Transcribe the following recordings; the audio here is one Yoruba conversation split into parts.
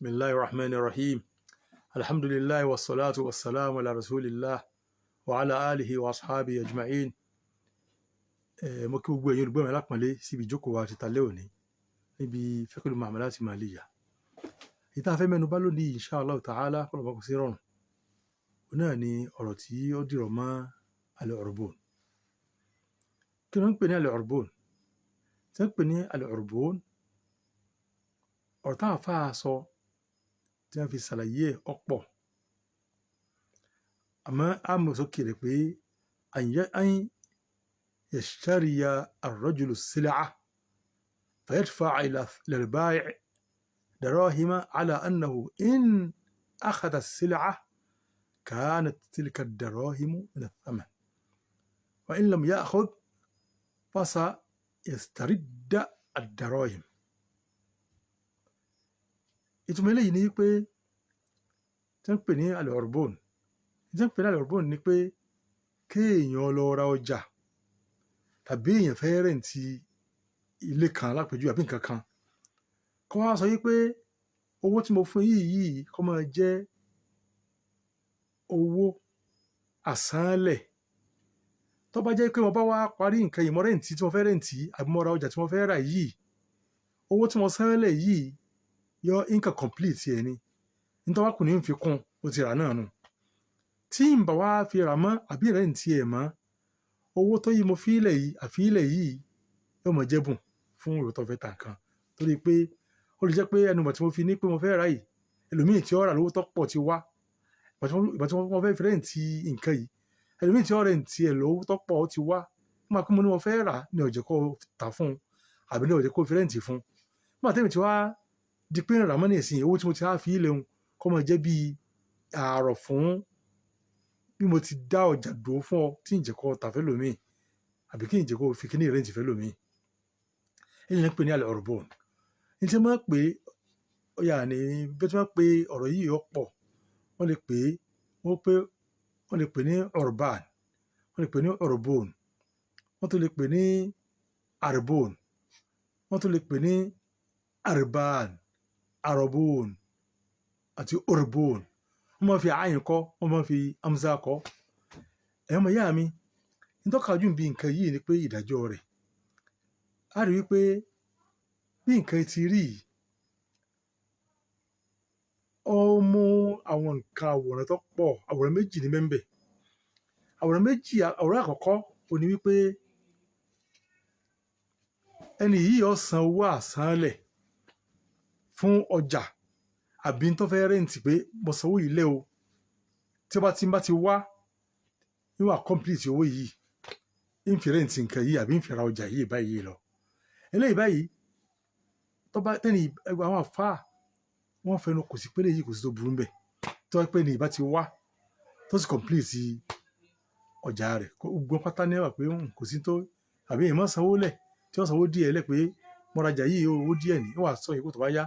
Bismillahir Rahmanir Rahim. Alhamdulillah wa salatu wa salam ala rasulillah wa ala alihi wa ashabi ajma'in. Mo kí gbogbo ẹ̀yin olùgbọ́ mi alápọ̀nlé síbi ìjókòó wa ti talẹ́ òní níbi fiqhul mu'amalat maliyya. Èyí tá a fẹ́ mẹ́nu bà lónìí, insha Allah ta'ala, kọ́lọ̀ bá kò sí rọrùn. Òun náà ni ọ̀rọ̀ tí ó dìrọ̀ mọ́ al-urbun. Kí ló ń pè ní al-urbun? Tí wọ́n ń pè ní al-urbun, ọ̀rọ̀ táwọn àfáà sọ tí wọ́n fi ṣàlàyé ẹ̀ ọ̀pọ̀. Àmọ́ a mọ̀ sókè rẹ̀ pé an yashtariya ar-rajulu as-sil'a fayadfa'a ila al-ba'i' darahima ala annahu in akhadha as-sil'a kanat tilka ad-darahimu min ath-thaman wa in lam ya'khudh fasayastaridda ad-darahim. Ìtumọ̀ eléyìí ni pé tí wọ́n ń pè ní al-urbun, tí wọ́n ń pè ní al-urbun ni pé kéèyàn lọ ra ọjà tàbí èèyàn fẹ́ rent ilé kan lápèjúwe àbí nǹkan kan, kó wá sọ wípé owó tí mo fún yìí yìí kó máa jẹ́ owó àsánlẹ̀. Tó bá jẹ́ pé mo bá wá parí nǹkan yìí, mo rent tí mo fẹ́ rent àbí mo ra ọjà tí mo fẹ́ rà yìí, owó tí mo sánlẹ̀ yìí yọ nǹkan complete ẹ̀ ni. Ní tó bá kù ní ń fi kún, ó ti rà náà nù. Tí n bá wá fi rà mọ́ àbí rent ẹ̀ mọ́, owó tó yí mo fi ilẹ̀ yìí àfi ilẹ̀ yìí yóò máa jẹ́bùn fún ìwọ tó fẹ́ ta nǹkan. Torí pé ó lè jẹ́ pé ẹnu ìgbà tí mo fi ní pé mo fẹ́ rà yìí, ẹlòmíì tí ó rà lówó tó pọ̀ ti wá. Ìgbà tí mo fẹ́ fi rent nǹkan yìí, ẹlòmíì tí ó rent ẹ̀ lówó tó pọ̀ ó ti wá. Nígbà pé mo ní mo fẹ́ rà ní ó jẹ́ kó tà fún un àbí ní ó jẹ́ kó fi rent fún un. Nígbà tí èmi ti wá di pé ń rà mọ́ nísìnyí, owó tí mo ti wá fi lẹ̀ un kó máa jẹ́ bí ààrọ̀ fún bí mo ti dá ọjà dúró fún ọ tí ń jẹ́ kó tà fẹ́ lòmíì àbí kí n jẹ́ kó fi kíní rent fẹ́ lòmíì. Èyí ni ń pè ní al-urbun. Ní tí wọ́n máa ń pè ó yà ní bí wọ́n máa ń pe ọ̀rọ̀ yìí ó pọ̀. Wọ́n lè pè é, wọ́n pé wọ́n lè pè ní urban, wọ́n lè pè ní urbun, wọ́n tún lè pè ní arbun, wọ́n tún lè pè ní arban, arabun àti urbun. Wọ́n máa fi ayin kọ́, wọ́n máa fi hamza kọ́. Ẹ̀yin ọmọ ìyá mi, ntọ́ka jù bí nǹkan yìí ni pé ìdájọ́ rẹ̀. A rí wípé bí nǹkan ti rí yìí, ó mú àwọn nǹkan àwòrán tó pọ̀, àwòrán méjì ní bẹ́ẹ̀. Àwòrán méjì, àwòrán àkọ́kọ́ ó ní wípé ẹni yìí ó san owó àsánlẹ̀ fún ọjà àbí tó fẹ́ rent pé mo sanwó yìí lẹ́ o. Tí ó bá ti bá ti wá, ń wá complete owó yìí, ń fi rent nǹkan yìí àbí ń fi ra ọjà yìí báyìí lọ. Eléyìí báyìí, tó bá tẹ́ni àwọn àfáà wọ́n fẹnu kò sí pé eléyìí kò sí tó burú ńbẹ̀. Tó bá pé ní ìbá ti wá tó sì complete ọjà rẹ̀, gbogbo pátá ní wà pé kò sí tó àbí èèyàn máa sanwó lẹ̀ tí ó sanwó díẹ̀ lẹ̀ pé mo rajà yìí, owó díẹ̀ ní, ó wà sọ ìyókù tó bá yá,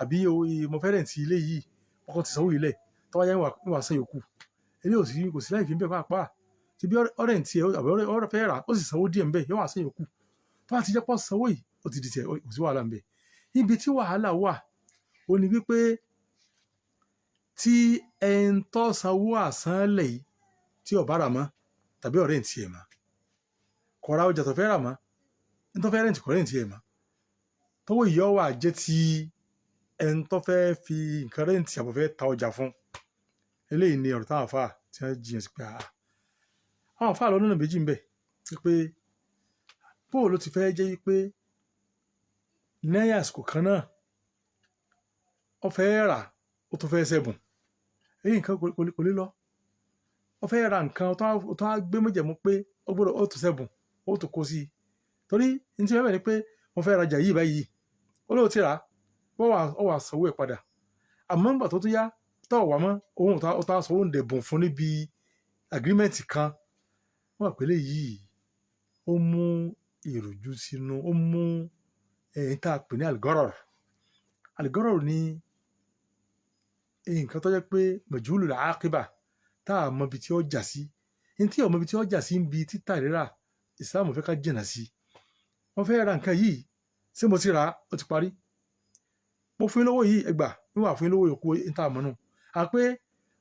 àbí mo fẹ́ rent ilé yìí, ọkọ ti sanwó yìí lẹ̀, tó bá yá ń wá san yòókù. Eléyìí ò sí, kò sí láì fi ń bẹ̀ pàápàá. Tí bí ó rent ẹ̀ àbí ó fẹ́ rà, ó sì sanwó díẹ̀ ńbẹ̀, yóò wá san yòókù. Tó bá ti jẹ́ pé ó sanwó yìí, ó ti di tiẹ̀, kò sí wàhálà ńbẹ̀. Ibi tí wàhálà wà, ó ní wípé tí ẹni tó sanwó àsánlẹ̀ yìí tí ó bá rà mọ́ tàbí ó rent ẹ̀ mọ́, kò ra ọjà tó fẹ́ rà mọ́, ní tó fẹ́ rent kò rent ẹ̀ mọ́. Tówó yìí ó wà jẹ́ ti ẹni tó fẹ́ fi nǹkan rent àbí fẹ́ ta ọjà fún. Eléyìí ni ọ̀rọ̀ táwọn àfáà tí wọ́n jiyàn sí pé àá. Àwọn àfáà lọ lọ́nà méjì ńbẹ̀ wípé bó ló ti fẹ́ jẹ́ wípé ní àsìkò kan náà ó fẹ́ rà, ó tún fẹ́ ṣẹ̀bùn. Èyí nǹkan kò lè lọ. Ó fẹ́ ra nǹkan, ó tún wá gbé májẹ̀mú pé ó gbọ́dọ̀ ó tún ṣẹ̀bùn, ó tún kó sí i. Torí ní tí wọ́n bẹ̀ ni pé mo fẹ́ rajà yìí báyìí, ó lóò ti rà á, ó wá sanwó ẹ̀ padà. Àmọ́ nígbà tó tún yá, tó wà mọ́, òun ó tún wá sanwó ǹdẹ̀bùn fún níbi agreement kan. Wọ́n mọ̀ pé eléyìí ó mú ìrújú sínú, ó mú ẹ̀yìn tí a pè ní al-gharar. Al-gharar ní nǹkan tó jẹ́ pé majhulul aqiba, tá a mọ ibi tí ó jà sí. Ní tí ò mọ ibi tí ó jà sí ń bi títà rírà, Islam fẹ́ ká jìnnà sí. Wọ́n fẹ́ ra nǹkan yìí, ṣé mo ti rà á? Ó ti parí. Mo fún yín lówó yìí, ẹ gbà, wíwà fún yín lówó yòókù níta àmọ́ nù. À pé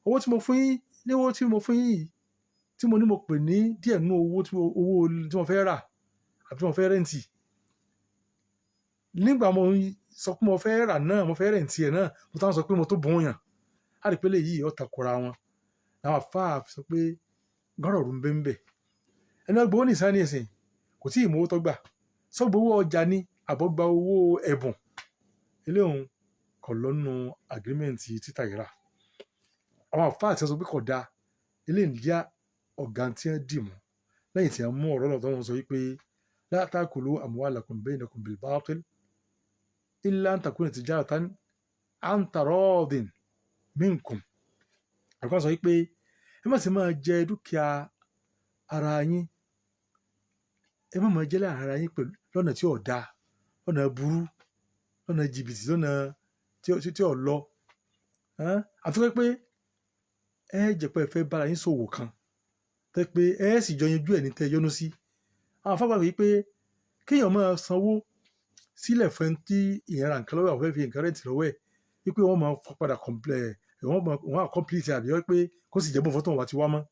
owó tí mo fún yín ní, owó tí mo fún yín yìí tí mo ní mo pè ní díẹ̀ nínú owó tí mo fẹ́ rà àbí tí mo fẹ́ rent. Nígbà mo sọ pé mo fẹ́ rà náà, mo fẹ́ rent ẹ̀ náà, mo tún sọ pé mo tó bùn yàn. Á rí pé léyìí ó takora wọn. Àwọn àfáà sọ pé gọ́rọ̀ ń bẹ́ ń bẹ̀. Ẹni ọgbọ́n gbowó ní ìsán ní ìsìn kò tí ì mú owó tó gbà. Sọ gbowó ọjà ní àbọ̀ gba owó ẹ̀bùn. Eléhùn kò lọ́nù agreement títà rírà. Àwọn àfáà tí wọ́n sọ pé kò dáa, eléyìí jẹ́ ọ̀gá tí wọ́n dì mú. Lẹ́yìn tí wọ́n mú ọ̀rọ̀ náà tó wọ́n sọ wípé لا تأكلوا أموالكم بينكم بالباطل إلا أن تكون تجارة عن تراض منكم. Àkọ́kọ́ sọ wípé ẹ má sì máa jẹ dúkìá ara yín, ẹ má máa jẹ láàrin ara yín pẹ̀lú lọ́nà tí ò dáa, lọ́nà burú, lọ́nà jìbìtì, lọ́nà tí ò lọ. Àti pé ẹ jẹ́ pé ẹ fẹ́ bára yín ṣòwò kan, tẹ́ pé ẹ sì jọ yanjú ẹ̀ ní tẹ́ yọ́nú sí. Àwọn afá gbàgbọ́ wípé kéèyàn máa sanwó sílẹ̀ fún ẹni tí ìyẹn ra nǹkan lọ́wọ́ ẹ̀, fẹ́ fi nǹkan rent lọ́wọ́ ẹ̀, wípé wọ́n máa padà complain, wọ́n á complete, àbí wípé kó sì jẹ́ bó fọ́tò wọn ti wá mọ́.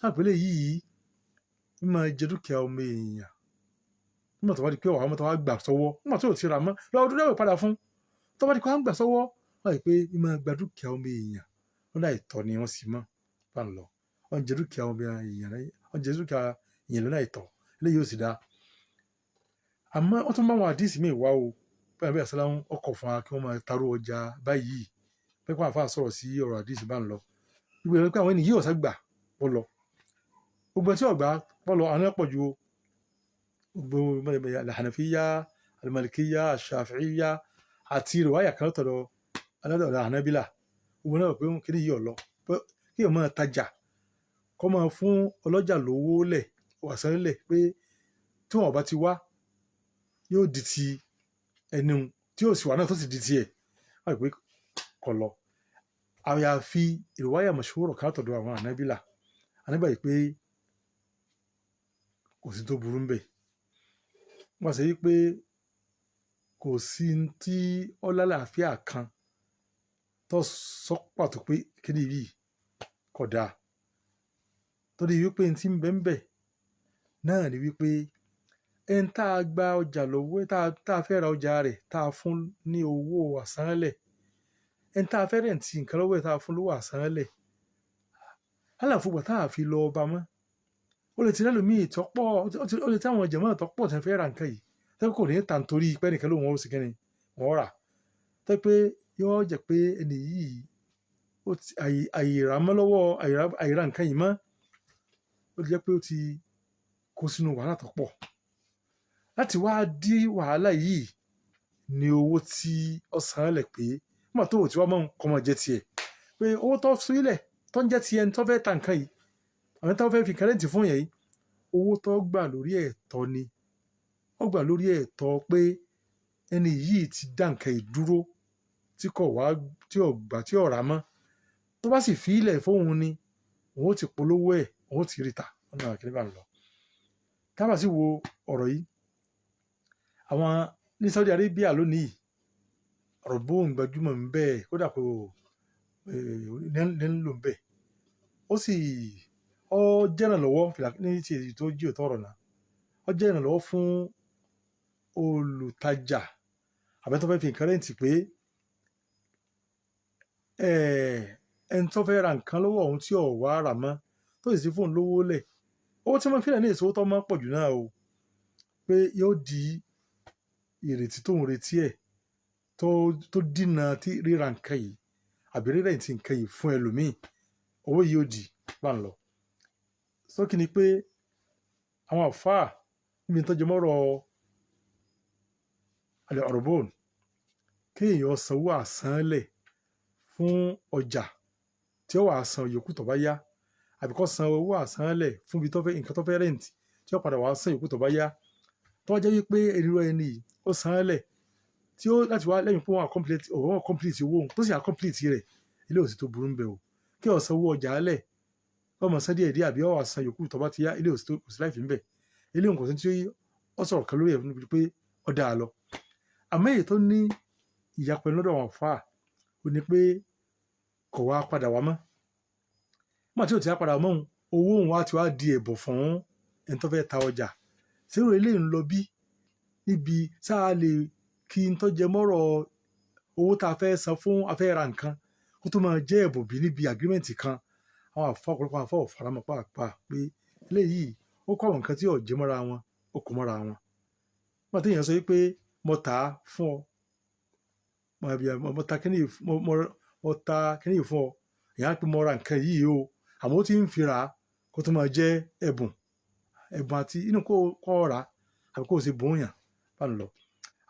Àpẹẹrẹ yìí ń máa jẹ dúkìá ọmọ èèyàn. Nígbà tó bá di pé ọ̀hún mọ́tò wá gbà sọ́wọ́, nígbà tó ti rà mọ́, lọ́wọ́ ọdún náà padà fún. Tó bá di pé wọ́n gbà sọ́wọ́, wọ́n rí pé ń máa gba dúkìá ọmọ èèyàn lọ́nà àìtọ́ ni wọ́n sì mọ́ bá ń lọ. Wọ́n jẹ dúkìá ọmọ èèyàn, wọ́n jẹ dúkìá èèyàn lọ́nà àìtọ́. Eléyìí ò sì dáa. Àmọ́ wọ́n tún bá àwọn àdìsí míì wá o. Pé àbí àsálà ọkọ̀ fún wa kí wọ́n máa taró ọjà báyìí. Pé kí àwọn àfáà sọ̀rọ̀ sí ọ̀rọ̀ àdìsí bá ń lọ. Gbogbo ẹ̀rọ pé àwọn ènìyàn yóò sá gbà bọ́ lọ. Gbogbo ẹni tí ò gbà bọ́ lọ, àwọn náà pọ̀ ju o. Gbogbo al-Hanafiyya, al-Malikiyya, al-Shafi'iyya àti riwaya kan látọ̀dọ̀ aládọ̀dọ̀ Hanabila. Gbogbo náà pé kíní yìí ò lọ. Pé kí èèyàn máa tajà, kó máa fún ọlọ́jà lówó lẹ̀, wàsán lẹ̀ pé tí wọ́n ò bá ti wá, yóò di ti ẹni hun, tí yóò sì wá náà tó sì di tiẹ̀. Wọ́n rí pé kò lọ. Àyàfi riwaya mashhura kan látọ̀dọ̀ àwọn Hanabila. Hanabila yìí pé kò sí tó burú ńbẹ̀. Wọ́n sọ wípé kò sí tí ó lálàáfíà kan tó sọ pàtó pé kíní yìí kò dáa. Torí wípé ohun tí ń bẹ ńbẹ̀ náà ni wípé ẹni tá a gba ọjà lọ́wọ́, tá a fẹ́ ra ọjà rẹ̀, tá a fún ní owó àsánlẹ̀, ẹni tá a fẹ́ rent nǹkan lọ́wọ́ ẹ̀, tá a fún lówó àsánlẹ̀, àlàfo ìgbà tá a fi lọ ọba mọ́, ó lè ti rẹ́lòmíì tó pọ̀, ó lè tí àwọn jẹ̀mọ́ tó pọ̀ tí wọ́n fẹ́ ra nǹkan yìí, tẹ́ kò ní tà nítorí pé ẹnìkan lóun ó sì kíni wọ́n rà. Tẹ́ pé yóò jẹ́ pé ẹni yìí ó ti àyè rà mọ́ lọ́wọ́, àyè ra nǹkan yìí mọ́, ó ti jẹ́ pé ó ti kó sínú wàhálà tó pọ̀. Láti wá dí wàhálà yìí ní owó tí ó san lẹ̀ pé nígbà tó ò tí wá mọ́ kó máa jẹ́ tiẹ̀. Pé owó tó sílẹ̀ tó ń jẹ́ ti ẹni tó fẹ́ ta nǹkan yìí, àwọn tó fẹ́ fi nǹkan rent fún yẹn yìí, owó tó gbà lórí ẹ̀tọ́ ni. Ó gbà lórí ẹ̀tọ́ pé ẹni yìí ti dá nǹkan yìí dúró tí kò wá, tí ò gbà, tí ò rà mọ́. Tó bá sì fi í lẹ̀ fóun ni, òun ó ti polówó ẹ̀, òun ó ti rí tà. Ọ̀nà kìíní bá ń lọ. Tá bá sì wo ọ̀rọ̀ yìí, àwọn ní Saudi Arabia lónìí, ọ̀rọ̀ bóun gbajúmọ̀ ń bẹ́ẹ̀, kódà kò ní ń lò ń bẹ́ẹ̀. Ó sì ó jẹ́ ìrànlọ́wọ́ ní ti èyí tó jí òótọ́ ọ̀rọ̀ náà. Ó jẹ́ ìrànlọ́wọ́ fún olùtajà àbí tó fẹ́ fi nǹkan rent pé ẹni tó fẹ́ ra nǹkan lọ́wọ́ òun tí ò wá rà mọ́, tó sì ti fóun lówó lẹ̀. Owó tí wọ́n fi lẹ̀ ní èso tó máa ń pọ̀ jù náà o, pé yóò di ìrètí tó ń retí ẹ̀ tó dínà tí ríra nǹkan yìí àbí rírent nǹkan yìí fún ẹlòmíì, owó yìí ó di bá ń lọ. Sókí ni pé àwọn àfáà níbi tó jẹ mọ́rọ̀ al-urbun, kéèyàn sanwó àsánlẹ̀ fún ọjà tí ó wà san yòókù tó bá yá, àbí kó san owó àsánlẹ̀ fún ibi tó fẹ́ nǹkan tó fẹ́ rent tí ó padà wá san yòókù tó bá yá. Tó bá jẹ́ wípé irú ẹni yìí ó san lẹ̀ tí ó láti wá lẹ́yìn pé wọ́n complete, òun complete owó òun tó sì complete rẹ̀, ilé òsì tó burú ń bẹ̀ o. Kí ó san owó ọjà lẹ̀, kó máa san díẹ̀ díẹ̀ àbí ó wá san yòókù tó bá ti yá, ilé òsì tó kò sí láìfí ń bẹ̀. Ilé òun kò sí tí ó sọ̀rọ̀ kan lórí ẹ̀ níbi pé ó dáa lọ. Àmọ́ èyí tó ní Ìyapẹ̀ lọ́dọ̀ àwọn àfáà ó ní pé kò wá padà wá mọ́. Nígbà tí ò ti wá padà mọ́ òun, owó òun wá ti wá di ẹ̀bùn fún ẹni tó fẹ́ ta ọjà. Ṣé irú eléyìí ń lọ bí níbi sáà lè kí n tó jẹ mọ́rọ̀ owó tá a fẹ́ san fún a fẹ́ ra nǹkan kó tó máa jẹ́ ẹ̀bùn bí níbi agreement kan? Àwọn àfáà, ọ̀pọ̀lọpọ̀ àfáà ò faramọ́ pàápàá pé eléyìí ó kó àwọn nǹkan tí ò jẹ mọ́ra wọn, ó kó mọ́ra wọn. Nígbà tí èèyàn sọ wípé mo tà á fún ọ, mo ta kíní yìí fún ọ, èèyàn á pé mo ra nǹkan yìí o, àmọ́ ó ti ń fi rà á kó tó máa jẹ́ ẹ̀bùn. Ẹ̀bùn àti inú kó kọ́ rà àbí kó o ṣe bùn yàn bá ń lọ.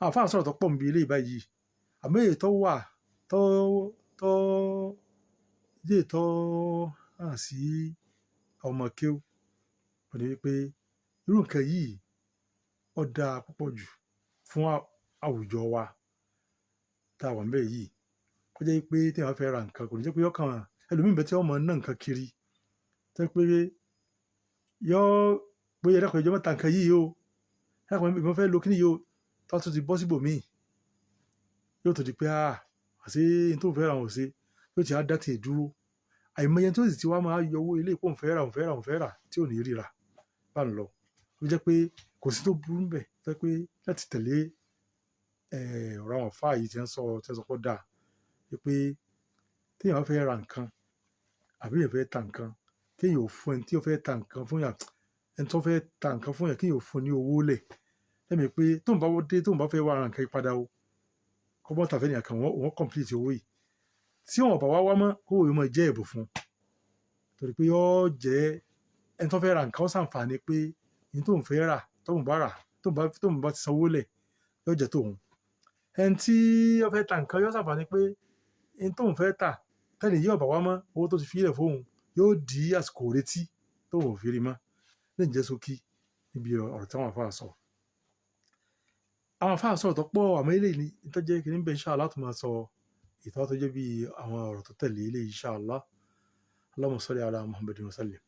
Àwọn àfáà sọ̀rọ̀ tó pọ̀ níbi eléyìí báyìí, àmọ́ èyí tó wà tó èyí tó hàn sí ọmọ kéwú ó ní wípé irú nǹkan yìí ó dáa púpọ̀ jù fún àwùjọ wa tá a wà níbẹ̀ yìí. Kó jẹ́ pé tí èèyàn bá fẹ́ ra nǹkan, kò ní jẹ́ pé yóò kàn ẹlòmíì bẹ́ẹ̀ tí ó máa ná nǹkan kiri. Tó jẹ́ pé yóò pé, "Ẹ dákun, ẹ jọ̀ọ́, má ta nǹkan yìí o. Ẹ dákun, mo fẹ́ lo kíní yìí o." Tó tún ti bọ́ síbò míì, yóò tó di pé, ah, àṣé n tó fẹ́ ra òun ò ṣe, yóò ti á dá tiẹ̀ dúró. Àìmọye tó sì ti wá máa yọ owó ilé ìpò òun fẹ́ rà, òun fẹ́ rà, òun fẹ́ rà tí ò ní ríra bá ń lọ. Ó jẹ́ pé kò sí tó burú níbẹ̀ tó jẹ́ pé láti tẹ̀lé ọ̀rọ̀ àwọn àfáà yìí tí ń sọ pé ó dáa. Wípé tí èèyàn bá fẹ́ ra nǹkan àbí èèyàn fẹ́ ta nǹkan, kí èèyàn ó fún ẹni tí ó fẹ́ ta nǹkan fún yàn, ẹni tó fẹ́ ta nǹkan fún yàn, kí èèyàn ó fún ní owó lẹ̀. Lẹ́mi pé tóun bá dé, tóun bá fẹ́ wá ra nǹkan yìí padà o, kó bọ́ tà fẹ́ nìkan, wọ́n complete owó yìí. Tí wọ́n bá wá wá mọ́, kó owó yìí máa jẹ́ ẹ̀bùn fún un. Torí pé yóò jẹ́ ẹni tó fẹ́ ra nǹkan ó ṣàǹfààní pé ní tóun fẹ́ rà, tóun bá rà, tóun bá ti sanwó lẹ̀, yóò jẹ́ tòun. Ẹni tí ó fẹ́ ta nǹkan yóò ṣàǹfààní pé ní tóun fẹ́ tà, tẹ́lẹ̀ yìí ò bá wá mọ́, owó tó ti fi lẹ̀ fóun yóò di àsìkò retí tóun ò fi rí mọ́. Lè jẹ́ ṣókí níbi ọ̀rọ̀ tí àwọn àfáà sọ. Àwọn àfáà sọ̀rọ̀ tó pọ̀, àmọ́ eléyìí ni tó jẹ́ kí níbẹ̀, insha Allah, tó máa sọ ìtọ́ tó jẹ́ bí àwọn ọ̀rọ̀ tó tẹ̀lé eléyìí, insha Allah. Allahumma salli ala Muhammadin wa sallim.